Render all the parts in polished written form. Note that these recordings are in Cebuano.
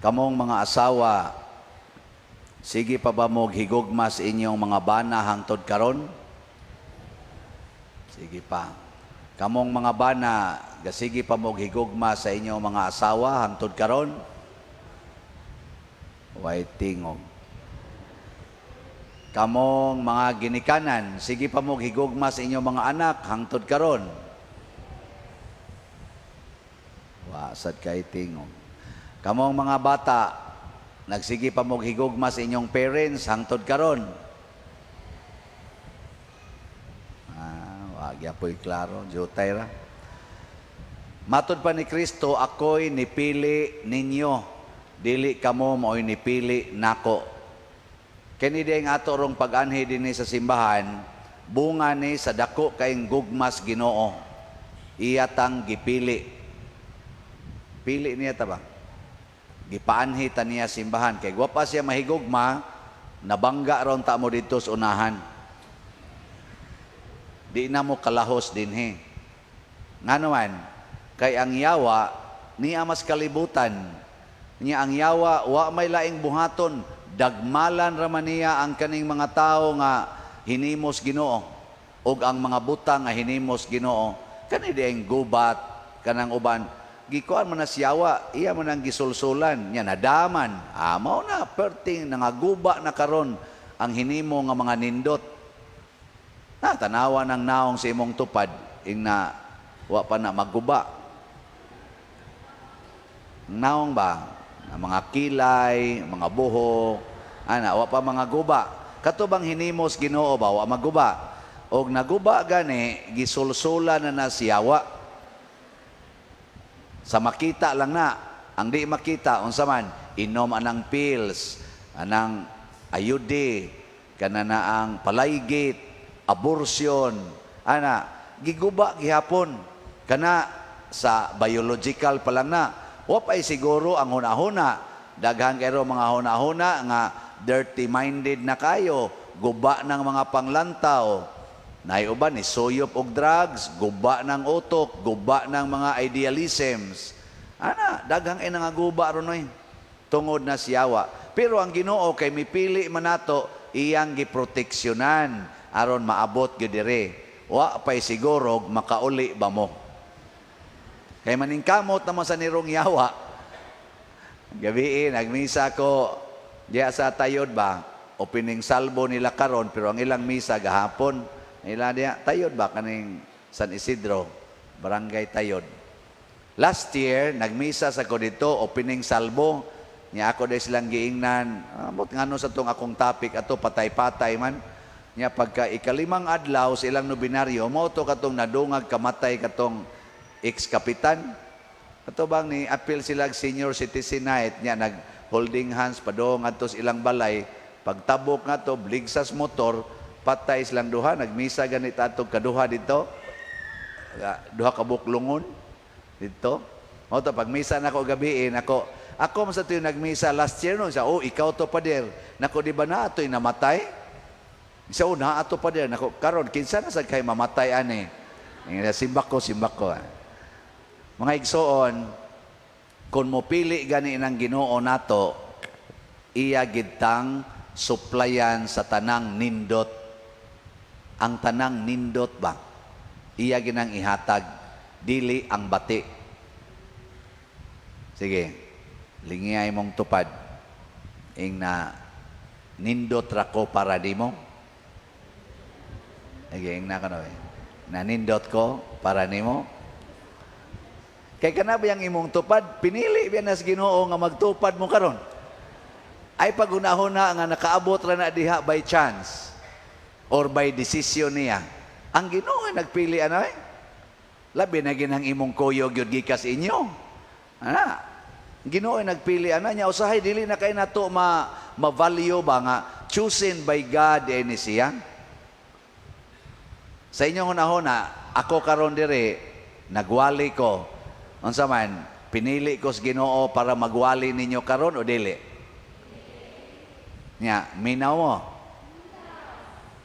Kamong mga asawa, sige pa ba mo higugma sa inyong mga bana hangtod karon? Sige pa. Kamong mga bana, gasige pa mo higugma sa inyong mga asawa hangtod karon? Way tingog. Kamong mga ginikanan, sige pa mo higugma sa inyong mga anak hangtod karon? Wa sad kay tingog. Kamong mga bata, nagsige pa mo higugma sa inyong parents hangtod karon? Ah, wa gyapoy klaro, jutay ra. Matod pa ni Kristo, ako'y nipili ninyo, dili kamo mao'y nipili nako. Kini di ang ato rong pag-anhi dinhi sa simbahan, bunga ni sa dako kaayong gugmas Ginoo. Iya tang gipili. Pili niya ta ba? Gipaanhi ta niya simbahan kay wa pa siya mahigugma, nabangga ron ta mo didto sa unahan. Di na mo kalahos dinhi. Ngano man, kay ang yawa niya mas kalibutan. Niya ang yawa wa may laing buhaton, dagmalan ra man niya ang kaning mga tawo nga hinimos Ginoo ug ang mga butang nga hinimos Ginoo. Kani diayng gubat kanang uban, gikuan man na siyawa, iya man ang gisulsulan nya nadaman. Ah, mao na perting nangaguba na karon ang hinimo nga mga nindot. Na tanawa ng naong sa imong tupad ing na wa pa na maguba. Ang naong ba? Ang mga kilay, mga buhok, ana wa pa mga guba. Kato bang hinimos Ginoo ba wa maguba? Og naguba gani, gisulsula na na siyawa. Sa makita lang na, ang di makita unsa man, inom anang pills, anang ayude, kana na ang palaygit, abortion, ana giguba gihapon. Kana sa biological pa lang na. Wa pa'y siguro ang hunahuna. Daghan kayo mga hunahuna nga dirty minded na kayo, guba ng mga panglantaw. Naay uban ni suyop og drugs, guba ng utok, guba ng mga idealisms. Ana, daghang ay nangaguba ron oy. Tungod na siyawa. Pero ang Ginoo kay mipili man nato, iyang giproteksyonan aron maabot gyud dire. Wa pa'y siguro makauli ba mo. Kay maningkamot naman sa nirong yawa. Gabi nagmisa ko diya sa tayod ba, opening salvo nila karon pero ang ilang misa gahapon. Ila diya tayod ba kaning San Isidro, Barangay Tayod. Last year nagmisa sa ko dito opening salvo. Nya ako dahil silang giingnan, amot ngano sa tong akong topic ato patay-patay man. Nya pagka ikalimang adlaw sa ilang nobinaryo, mao to katong nadungag kamatay katong ex-kapitan. Ato bang ni appeal sila senior citizen night nya nag holding hands padong adto sa ilang balay, pagtabok nga to bligsas motor, patay silang duha. Nagmisa ganit atong kaduha dito, duha ka buklungon dito. Mao to pag misa nako gabi nako ako man sa tuyo nagmisa last year no, sa, "Oh, ikaw to, pader." Nako, "Di ba na atoy namatay?" Sa una ato, pader. Nako, "Karon kinsa na sad kay mamatay ani?" Simbak ko, simbak ko. Ah. Mga igsoon, kung mopili gani ng Ginoo nato, iya gitang suplayan sa tanang nindot. Ang tanang nindot ba? Iya ginang ihatag, dili ang bati. Sige, lingiyay mong tupad. Ing na nindot ra ko para nimo. Sige, ing na ka eh. Nanindot ko para nimo. Kay kana ba yung imong tupad, pinili biya nas Ginoo nga magtupad mo karon. Ay paghunahuna nga nakaabot ra na diha by chance or by decision niya. Ang Ginoo ay nagpili ano eh. Labi na ginang imong kuyog yun gikas inyo. Ana, Ginoo ay nagpili ana niya usahay dili na kay nato ma ma-value ba nga chosen by God eh ni siya. Sa inyong hunahuna, ako karon dire nagwali ko. Unsa man, pinili ko sa Ginoo para magwali ninyo karon o dili? Nya, minaw mo.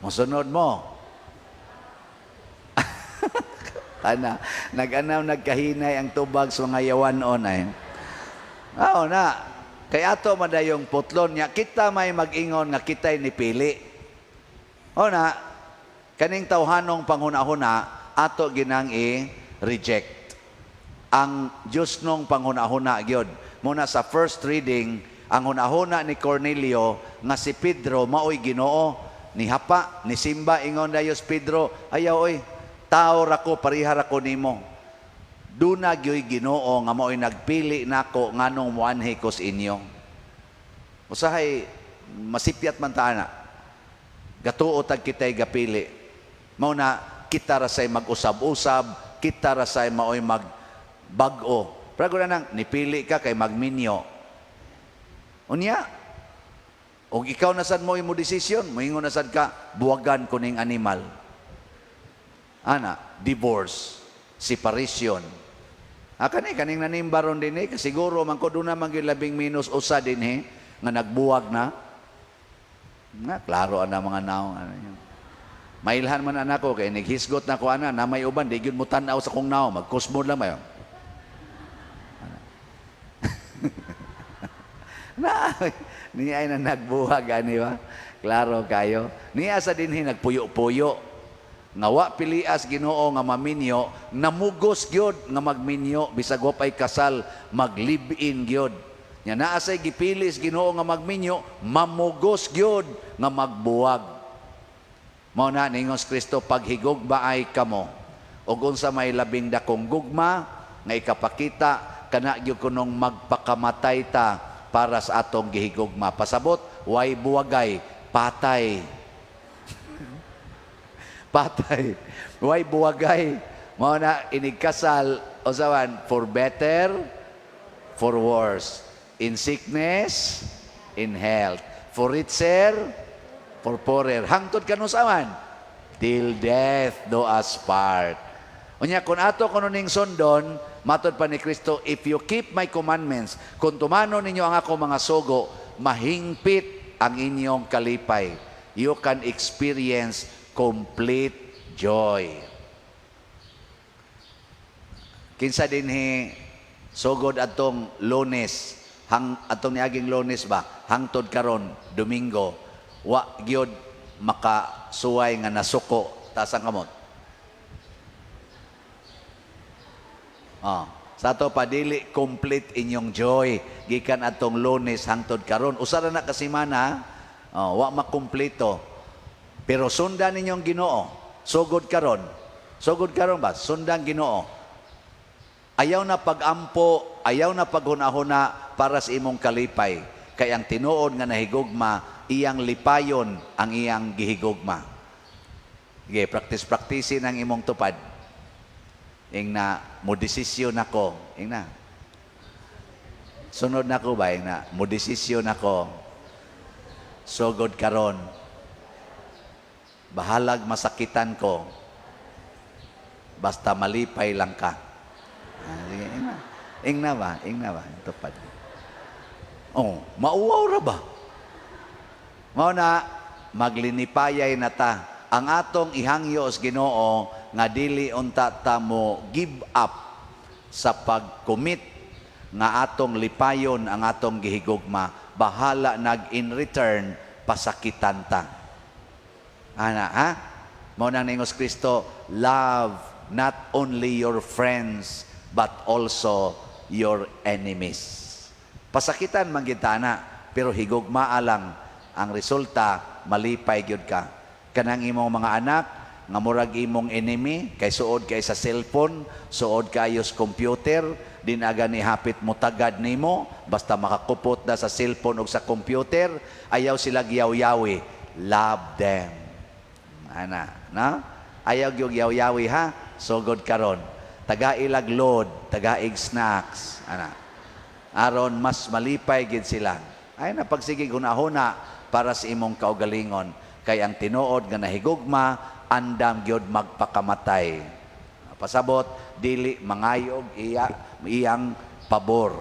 Mosunod mo. Tana, nag-anaw nagkahinay ang tubag sa mga yawanon ay. Oo na. Kay ato man dayong putlon niya, kita may mag-ingon nga kita'y nipili. O na, kaning tawhanong panghuna-huna, ato ginang i-reject. Ang Diyos nung panghuna-huna gyud. Muna sa first reading, ang hunahuna ni Cornelio nga si Pedro maoy Ginoo, ni hapa, ni simba, ingon dayos Pedro, "Ayaw oy, tao ra ko, pareha ra ko nimo. Duna gyoy Ginoo nga maoy nagpili nako nganong muanhi ko sa inyo." Usahay masipyat man ta ana. Gatuo tag kitay gapili. Mao na kita ra say mag-usab-usab, kita ra say maoy magbag-o. Pero na nang nipili ka kay magminyo. Unya, og ikaw na sad mo imo desisyon, moingon na sad ka, "Buwagan ko ning animal." Ana, divorce, separation. Ah, kani kaning nanimbaron din eh, siguro man ko doon naman gyud labing minus usa din eh, nga nagbuwag na. Nga, klaro ana mga naong. Ano yun. Mailhan man anak ko, kay naghisgot na ko ana, na may uban, di gyud mo tan-aw sa kong naong, magkusmod lang mayo. Na, niya ay na nagbuwag, ani ba? Klaro kayo. Niya sa dinhi nagpuyo-puyo. Nga wa pilias Ginoo nga maminyo, namugos gyud nga magminyo bisag wa pay kasal, mag-live-in gyud. Nya naa say gipilis Ginoo nga magminyo, mamugos gyud nga magbuwag. Mao na ningon si Kristo, "Paghigugma ay kamo." Ug unsa may labing dakong gugma nga ikapakita kana gyud kunong magpakamatay ta para sa atong gihigugma? Pasabot, way buwagay, patay. Patay. Way buwagay. Mao na inigkasal usawan for better, for worse. In sickness, in health. For richer, for poorer. Hangtod kanusaman? Till death do us part. Unya kung ato kuno ning sundon, matod pa ni Kristo, "If you keep my commandments," kung tumanon ninyo ang ako mga sugo, mahingpit ang inyong kalipay. You can experience complete joy. Kinsa dinhi sugod atong Lunes, hang atong niaging Lunes ba, hangtod karon Domingo, wa gyud makasuway nga nasuko? Taas ang kamot. Oh, sa ato pa dili complete inyong joy gikan atong Lunes hangtod karon. Usa ra na ka semana, oh, wa makumpleto. Pero sundan ninyong Ginoo. Sugod karon. Sugod karon ba? Sundan Ginoo. Ayaw na pagampo, ayaw na paghuna-huna para sa imong kalipay. Kay ang tinuod nga nahigugma, iyang lipayon ang iyang gihigugma. Sige, practice practice ang imong tupad. Ing na, mo desisyon ako. Ing na. Sunod na ko ba? Ing na, mo desisyon ako. Sugod karon. Bahalag masakitan ko. Basta malipay lang ka. Ah, sige, ing na. Ing na ba? Ing na ba? Tupad. Oh, mauwaw ra ba? Mao na maglinipayay na ta. Ang atong ihangyo sa Ginoo nga dili unta ta mo give up sa pag-commit nga atong lipayon ang atong gihigugma, bahala nag in return pasakitan ta. Ana, ha? Mao nang ningos Kristo, "Love not only your friends but also your enemies." Pasakitan man gid ta na, pero higugmaa lang ang resulta, malipay gyud ka. Kanang imong mga anak nga murag imong enemy kay suod kay sa cellphone, suod kayo sa computer, di na gani hapit mo tagad nimo, basta makakupot na sa cellphone o sa computer, ayaw sila giyaw-yawi. Love them. Ana, na? Ayaw gyud yaw-yawi ha. Sugod karon. Tagailag load, tagaig snacks, ana. Aron mas malipay gid sila. Ay na pagsige hunahuna para sa imong kaugalingon kay ang tinuod nga nahigugma andam gyud magpakamatay. Pasabot dili mangayog iya iyang pabor.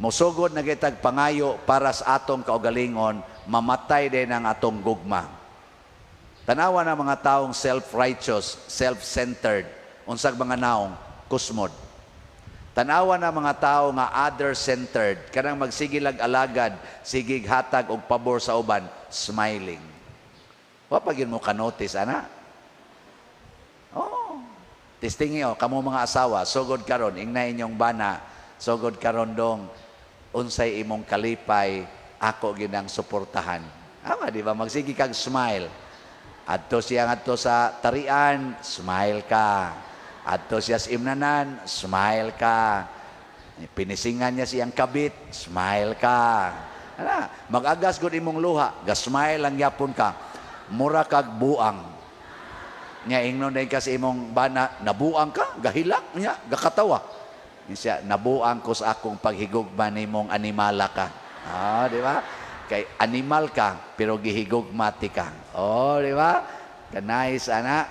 Mosugod na kitag pangayo para sa atong kaugalingon, mamatay din ang atong gugma. Tanawa na mga taong self-righteous, self-centered, unsag mga naong, kusmod. Tanawa na mga tao nga other-centered, kanang magsige lag alagad, sigig hatag og pabor sa uban, smiling. Wa pa gyud mo ka-notice ana? Oh. Testingi oh, kamo mga asawa, sugod karon, ingna inyong bana, sugod karon dong, unsay imong kalipay, ako ginang suportahan. Ama, di ba? Magsige kag smile. Adto siya ngadto sa tarian, smile ka. Adto siya sa imnanan, smile ka. Pinisingan niya siyang kabit, smile ka. Ana, mag-agas gud imong luha, ga-smile lang yapon ka. Mura kag buang. Nya ingnon din ka sa imong bana, nabuang ka, gahilak niya, gakatawa. Niya siya, nabuang ko sa akong paghigugma nimong animala ka. Ah, di ba? Kay animal ka, pero gihigugma ti ka. Oh, di ba? Kanais, ana.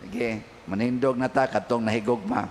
Sige, manindog na ta kadtong nahigugma.